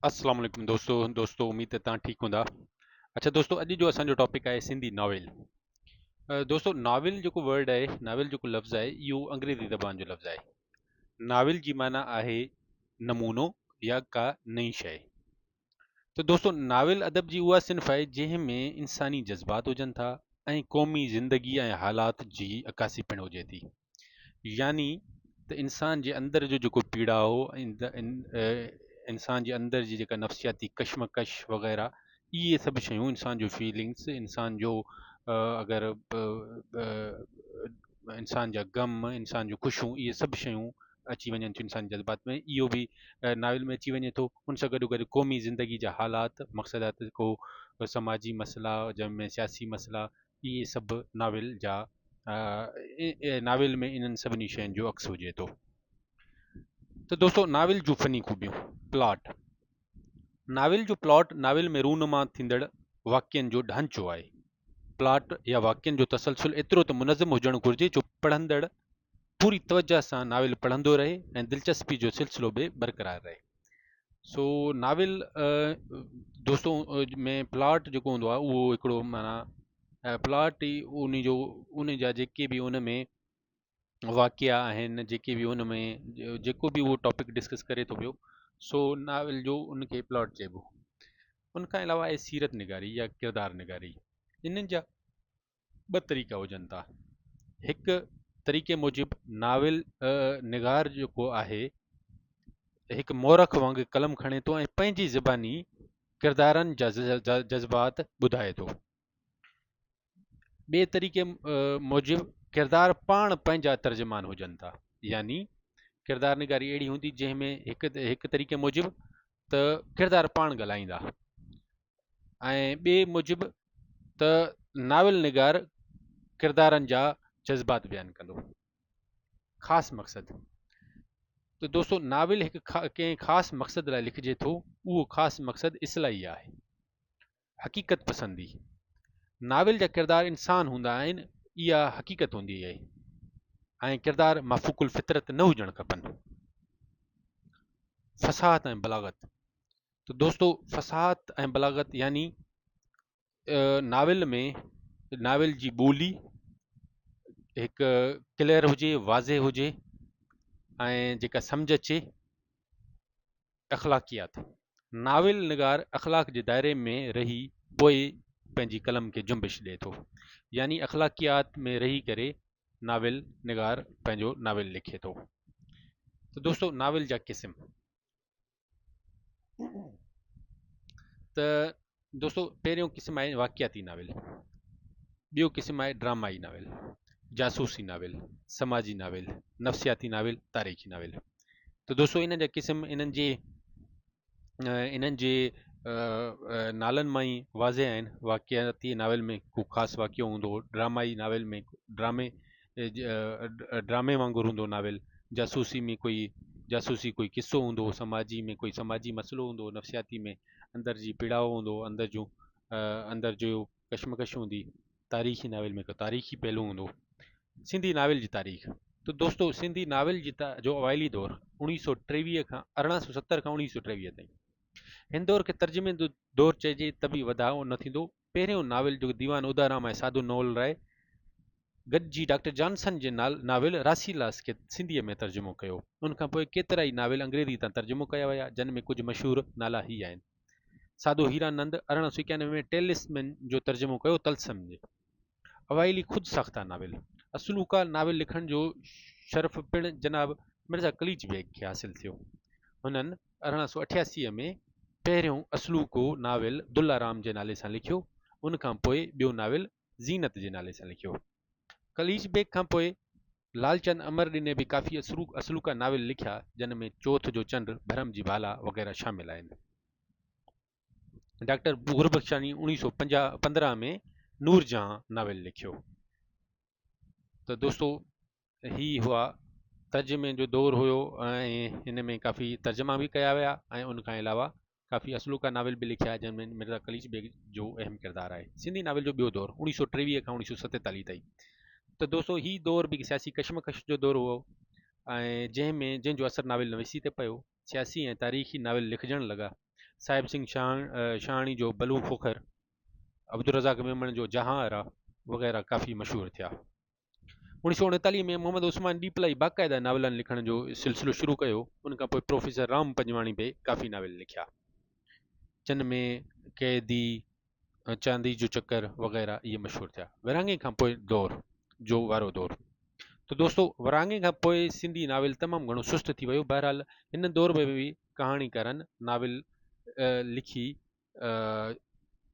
السلام عليڪم دوستو دوستو اميد ته تان ٺيڪ هوندا اچھا دوستو اڄ جو اسان جو ٽاپڪ آهي سنڌي ناول دوستو ناول جيڪو ورڊ آهي ناول جيڪو لفظ آهي اهو انگريزي زبان جو لفظ آهي ناول جي معنی آهي نمونو يا ڪا نئين شيء ته دوستو ناول ادب جي اها صنف آهي جنهن ۾ انساني جذبات هجن ٿا ۽ قومي زندگي ۽ حالات جي عڪاسي پڻ هجي ٿي يعني ته انسان جي اندر جو جيڪو پيڙاء هو انسان جي اندر جي جيڪا نفسياتي ڪشمڪش وغيره اهي سڀ شيون انسان جو فيلنگس انسان جو اگر انسان جا غم انسان جون خوشيون اهي سڀ شيون اچي وڃن ٿيون انسان جي جذبات ۾ اهو به ناول ۾ اچي وڃي ٿو ان سان گڏو گڏ قومي زندگي جا حالات مقصد آهي ته ڪو سماجي مسئلا جنهن ۾ سياسي مسئلا اهي سڀ ناول جا ناول ۾ انهن سڀني شين جو عڪس هجي ٿو ته دوستو ناول جون فني خوبيون پلاٽ ناول جو پلاٽ ناول ۾ رونما ٿيندڙ واقعن جو ڍانچو آهي پلاٽ يا واقعن جو تسلسل ايترو ته منظم هجڻ گهرجي جو پڙهندڙ پوري توجه سان ناول پڙهندو رهي ۽ دلچسپي جو سلسلو به برقرار رهي سو ناول دوستو ۾ پلاٽ جيڪو هوندو آهي اهو هڪڙو معنيٰ پلاٽ ئي ان جو ان جا جيڪي به ان ۾ واقعا آهن جيڪي به ان ۾ جيڪو به اهو ٽاپڪ ڊسڪس ڪري ٿو پيو سو ناول جو ان کي پلاٽ چئبو ان کان علاوه آهي سيرت نگاري يا ڪردار نگاري انهن جا ٻه طريقا هجن ٿا. هڪ طريقي موجب ناول نگار جيڪو آهي هڪ مورخ وانگر قلم کڻي ٿو ۽ پنهنجي زباني ڪردارن جا جذبات ٻڌائي ٿو. ٻئي طريقي موجب ڪردار پاڻ پنهنجا ترجمان هجن ٿا يعني ڪردار نگاري اهڙي هوندي جنهن ۾ هڪ هڪ طريقي موجب ته ڪردار پاڻ ڳالهائيندا ۽ ٻئي موجب ته ناول نگار ڪردارن جا جذبات بيان ڪندو. خاص مقصد ته دوستو ناول هڪ ڪنهن خاص مقصد لاء لکجي ٿو اهو خاص مقصد اصلاحي آهي. حقيقت پسندي ناول جا ڪردار انسان هوندا آهن اها حقيقت هوندي آهي ۽ ڪردار مافوق الفطرت نه هجڻ کپن. فصاحت ۽ بلاغت ته دوستو فصاحت ۽ بلاغت يعني ناول ۾ ناول جي ٻولي هڪ ڪليئر هجي واضح هجي ۽ جيڪا سمجھ اچي اخلاقيات ناول نگار اخلاق جي دائري ۾ رهي پوء پنهنجي قلم کي جنبش ڏئي ٿو يعني اخلاقيات ۾ رهي ڪري ناول نگار پنهنجو ناول لکي ٿو ته دوستو ناول جا قسم ته دوستو پهريون قسم آهي واقعاتي ناول ٻيو قسم آهي ڊرامائي ناول جاسوسي ناول سماجي ناول نفسياتي ناول تاريخي ناول ته دوستو انهن جا قسم انهن جي انهن جي نالن مان ئي واضح آهن واقعاتي ناول ۾ ڪو خاص واقعو هوندو ڊرامائي ناول ۾ ڊرامي ڊرامي وانگر هوندو ناول، جاسوسي ۾ ڪوئي جاسوسي ڪوئي قصو هوندو، سماجي ۾ ڪوئي سماجي مسئلو هوندو، نفسياتي ۾ اندر جي پيڙاء هوندو، اندر جون اندر جو ڪشمڪش هوندي، تاريخي ناول ۾ ڪو تاريخي پهلو هوندو. سنڌي ناول جي تاريخ ته دوستو سنڌي ناول جي جو اوائلي دور اوڻيهه سو ٽيويهه کان 1870 کان 1923 تائين هن دور کي ترجمي جو دور چئجي ته به وڌاء نه ٿيندو. پهريون ناول جيڪو ديوان ادارام ۽ ساڌو نول راء گڏجي ڊاڪٽر جانسن جي ناول راسيلاس کي سنڌيء ۾ ترجمو ڪيو. ان کان پوء ڪيترائي ناول انگريزيء تان ترجمو ڪيا ويا، جن ۾ ڪجهه مشهور نالا هي آهن. ساڌو هيرانند 1891 ۾ ٽيلسمين جو ترجمو ڪيو طلسم جي اوائلي خود ساخته ناول. اصلوڪا ناول لکڻ جو شرف پڻ جناب مرزا قليچ بيگ کي حاصل ٿيو. هنن 1888 ۾ پهريون اصلوڪو ناول دلارام جي نالي سان لکيو. ان کان پوء ٻيو ناول زينت جي نالي سان لکيو. قليچ بيگ کان پوء لالچند امر ڏني به ڪافي اصلوڪا ناول لکيا، جن ۾ چوٿ جو چنڊ، ڀرم جي ڀالا وغيره شامل آهن. ڊاڪٽر گربخشاڻي 1915 ۾ نور جهان ناول لکيو. ته دوستو هي هئا ترجمي جو دور هيو ۽ هن ۾ ڪافي ترجما به ڪيا ويا ۽ ان کان علاوه ڪافي اصلوڪا ناول به لکيا جن ۾ مرزا قليچ بيگ جو اهم ڪردار آهي. سنڌي ناول جو ٻيو دور 1923 کان 1947 تائين ته دوستو هي دور به سياسي ڪشمڪش جو دور هو ۽ جنهن ۾ جنهن جو اثر ناول نويسي تي پيو. سياسي ۽ تاريخي ناول لکجڻ لڳا. صاحب سنگهه شاهاڻي جو بلو کوکر، عبدالرزاق ميمڻ جو جهان آرا وغيره ڪافي مشهور ٿيا. 1939 ۾ محمد عثمان ڏيپلائي باقاعده ناولن لکڻ جو سلسلو شروع ڪيو. ان کان پوء پروفيسر رام پنجواڻي به ڪافي ناول لکيا، جن ۾ قيدي، چاندي جو چڪر وغيره اهي مشهور ٿيا. ورهاڱي کان پوء دور جو وارو دور ته دوستو ورهاڱي کان پوء سنڌي ناول تمام گهڻو سست ٿي ويو. بهرحال هن دور ۾ به ڪهاڻيڪارن ناول لکي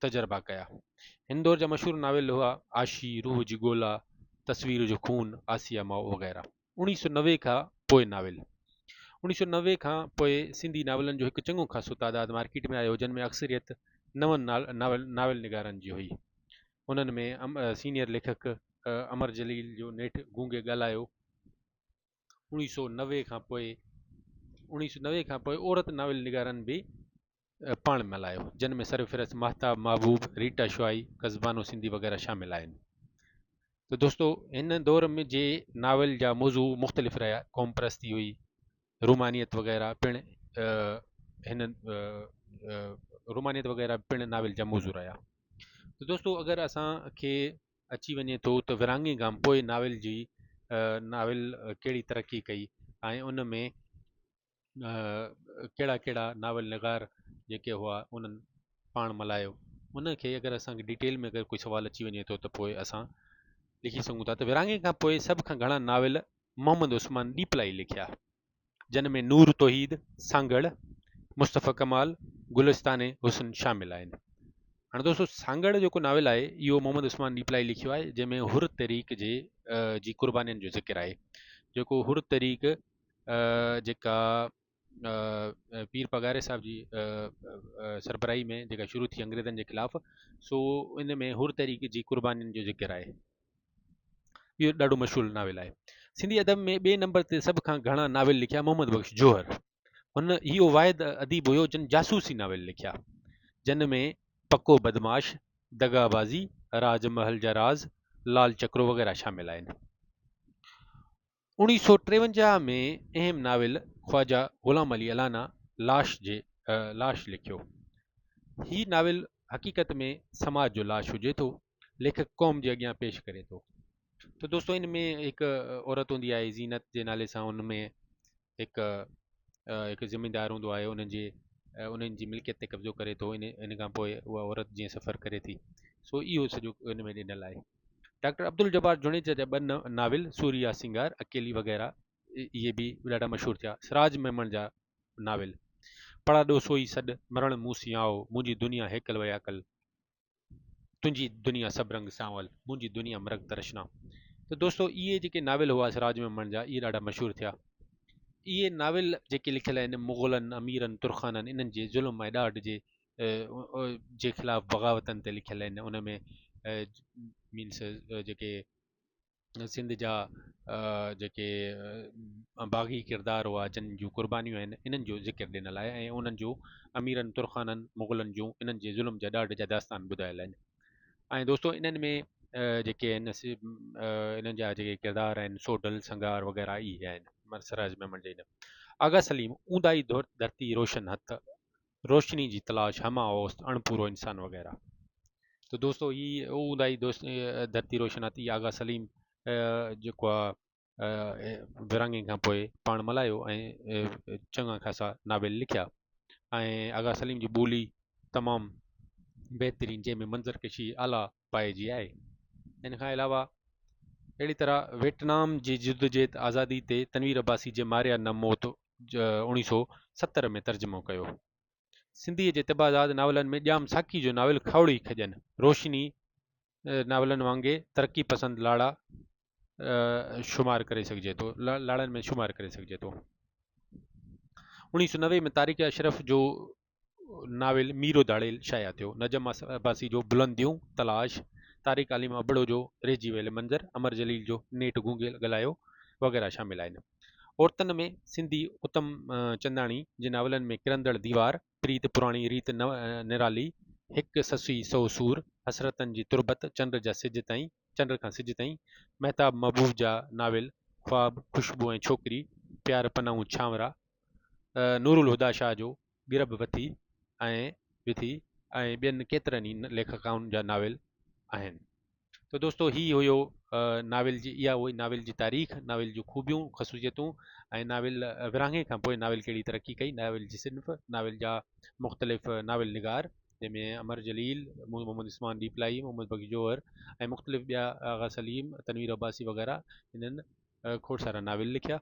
تجربا ڪيا. هن دور جا مشهور ناول هئا عاشي، روح جي ڳولا، تصوير جو خون، آسيا ماء وغيره. 1990 کان پوء ناول 1990 کان پوء سنڌي ناولن جو هڪ چڱو خاصو تعداد مارڪيٽ ۾ آيو، جن ۾ اڪثريت نون ناول نگارن جي هئي. انهن ۾ سينيئر ليکڪ امر جليل جو نيٺ گونگي ڳالهايو، 1990 کان پوء 1990 کان پوء عورت ناول نگارن به پاڻ ملهايو، جن ۾ سرفهرست ماهتاب محبوب، ريٽا شوائي، قزبانو سنڌي وغيره شامل آهن. ته دوستو هن دور ۾ جي ناول جا موضوع مختلف رهيا، قوم پرستي هئي، رومانيت وغيره پڻ هن رومانيت وغيره پڻ ناول جا موضوع رهيا. ته دوستو اگر اسان کي اچي وڃي ٿو ته ورهاڱي کان پوء ناول جي ناول ڪهڙي ترقي ڪئي ۽ ان ۾ ڪهڙا ڪهڙا ناول نگار جيڪي هئا انهن پاڻ ملهايو ان کي اگر اسان کي ڊيٽيل ۾ اگر ڪوئي سوال اچي وڃي ٿو ته پوء اسان لکي سگهون ٿا ته ورهاڱي کان پوء سڀ کان گهڻا ناول محمد عثمان ڏيپلائي لکيا جن ۾ نور توحيد سانگهڙ مصطفيٰ ڪمال گلستان حسن شامل آهن هاڻي دوستو سانگهڙ جيڪو ناول آهي اهو محمد عثمان ڏيپلائي لکيو آهي جنهن ۾ حر تحريڪ جي جي قربانين جو ذڪر آهي جيڪو حر تحريڪ جيڪا پير پاڳاري صاحب جي سربراهي ۾ جيڪا شروع ٿي انگريزن جي خلاف سو ان ۾ حر تحريڪ جي قربانين جو ذڪر آهي اهو ڏاڍو مشهور ناول آهي سنڌي ادب ۾ ٻئي نمبر تي سڀ کان گهڻا ناول لکيا محمد بخش جوهر هن اهو واحد اديب هيو جن جاسوسي ناول لکيا جن ۾ پڪو بدمعاش دغابازي راج محل جا راز لال چڪرو وغيره شامل آهن 1953 ۾ اهم ناول خواجه غلام علي الانا لاش جي لاش لکيو. هي ناول حقيقت ۾ سماج جو لاش هجي ٿو، ليکڪ قوم جي اڳيان پيش ڪري ٿو. ته دوستو ان ۾ هڪ عورت هوندي آهي زينت جي نالي سان ان ۾ هڪ هڪ زميندار هوندو آهي ان جي انهن جي ملڪيت تي قبضو ڪري ٿو ان ان کان پوء اها عورت جيئن سفر ڪري ٿي سو اهو سڄو ان ۾ ڏنل آهي. ڊاڪٽر عبدالجبار جوڻيجا جا ٻه ناول سوريا سينگار، اڪيلي وغيره اهي به ڏاڍا مشهور ٿيا. سراج ميمڻ جا ناول پڙاڏو سوئي سڏ، مرڻ مون سين آئو، منهنجي دنيا هيڪل وياڪل، تنهنجي دنيا سڀ رنگ سانول، منهنجي دنيا مرگ ترشنا ته دوستو اهي جيڪي ناول هئا سراج ميمڻ جا اهي ڏاڍا مشهور ٿيا. اهي ناول جيڪي لکيل آهن مغلن، اميرن، ترخانن انهن جي ظلم ۽ ڏاڍ جي جي خلاف بغاوتن تي لکيل آهن ان ۾ مينس جيڪي سنڌ جا جيڪي باغي ڪردار هئا جن جون قربانيون آهن انهن جو ذڪر ڏنل آهي ۽ انهن جو اميرن ترخانن مغلن جون انهن جي ظلم جا ڏاڍ جا داستان ٻڌايل آهن ۽ دوستو انهن ۾ جيڪي آهن انهن جا جيڪي ڪردار آهن سوڍل سنگار وغيره اهي آهن سراج ميمڻ جي آغا سليم اونداهي ڌرتي روشن هٿ روشني جي تلاش، همه اوست، اڻپورو انسان وغيره. ته دوستو هي اونداهي دوست ڌرتي روشن هٿ آغا سليم جيڪو آ ورهاڱي کان پوء پاڻ ملهايو ۽ چڱا خاصا ناول لکيا ۽ آغا سليم جي ٻولي تمام بهترين جنهن ۾ منظر ڪشي اعليٰ پائي جي آهي. ان کان علاوه اهڙي طرح ويٽنام جي جدوجهد آزادي تي تنوير عباسي جي ماريا نه موت 1970 ۾ ترجمو ڪيو. سنڌيء جي طبعزاد ناولن ۾ ڄام ساقي جو ناول کاهوڙي کڄن، روشني ناولن وانگي ترقي پسند لاڙا شمار ڪري سگهجي ٿو لاڙن ۾ شمار ڪري سگهجي ٿو. 1990 ۾ طارق اشرف جو ناول ميرو ڌاڙيل شايع ٿيو. نجم عباسي جو بلنديون، تلاش، طارق عالم ابڙو جو رهجي ويل منظر، امر جليل جو نيٺ گونگي ڳالهايو وغيره شامل آهن. عورتن ۾ سنڌي اتم چنداڻي جي ناولن ۾ ڪرندڙ ديوار، پريت پراڻي ريت نرالي، هڪ سسئي سئو سور، حسرتن جي تربت، چنڊ جا سج تائين، چنڊ کان سج تائين، مهتاب محبوب جا ناول خواب، خوشبو ۽ ڇوڪري، پيار پناهون ڇانورا، نورالهديٰ شاهه جو گرڀ وٿي ۽ وٿي ۽ ٻين ڪيترن ئي ليکڪائن جا ناول آهن. ته دوستو هي هيو ناول جي اها هئي ناول جي تاريخ، ناول جون خوبيون، خصوصيتون ۽ ناول ورهاڱي کان پوء ناول ڪهڙي ترقي ڪئي، ناول جي صنف، ناول جا مختلف ناول نگار جنهن ۾ امر جليل، محمد عثمان ڏيپلائي، محمد بخش جوهر ۽ مختلف ٻيا آغا سليم، تنوير عباسي وغيره هنن کوڙ سارا ناول لکيا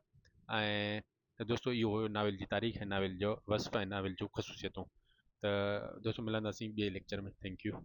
۽ ته دوستو اهو هيو ناول جي تاريخ ۽ ناول جو وصف ۽ ناول جون خصوصيتون ته دوستو ملنداسين ٻئي ليڪچر ۾ thank you.